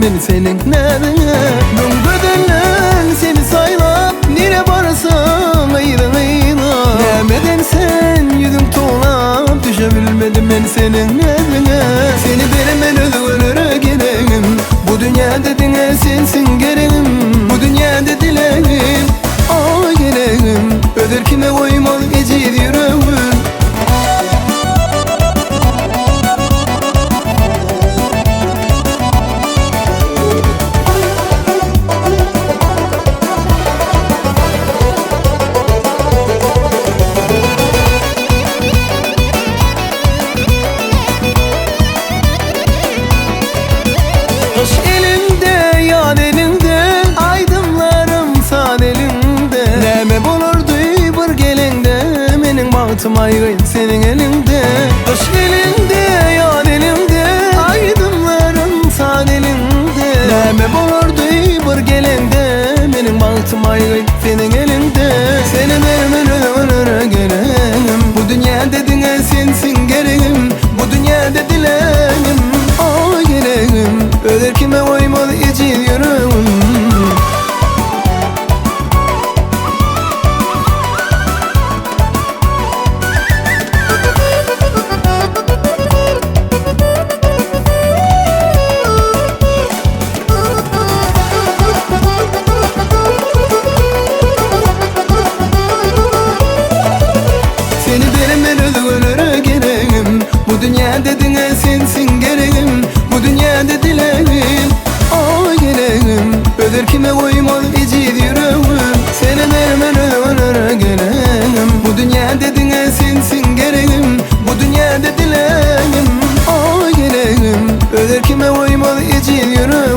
men seniň näziňe. Müň gözelden seni saýlap, nire barsaň yzyň yza. Nämeden sen ýüzüň towlap, düşe bilmedim men seniň näziňe. Seni bermen özgelere geregim, bu dünýäde diňe sensiň geregim, bu dünýäde dilegim, ah geregim, öz erkime goýmaz ejiz ýüregim. Gyş elimde, ýaz elinde, Aýdymlarym saz elinde. Näme bolardy bir geleňde, Meniň bagtym aýgy seniň eliňde. Gyş elinde, ýaz elinde, Aýdymlarym saz elinde. Näme bolardy bir geleňde, Meniň bagtym aýgy seniň eliňde. Seni bermen özgelere geregim, Bu dünýäde diňe sensiň geregim, Bu dünýäde dilegim, ah geregim, Öz erkime goýmaz ejiz ýüregim. Seni bermen özgelere geregim, Bu dünýäde diňe sensiň geregim, Bu dünýäde dilegim, ah geregim, Öz erkime goýmaz ejiz ýüregim. Seni bermen özgelere geregim, Bu dünýäde diňe sensiň geregim, Bu dünýäde dilegim, ah geregim, Öz erkime goýmaz ejiz ýüregim.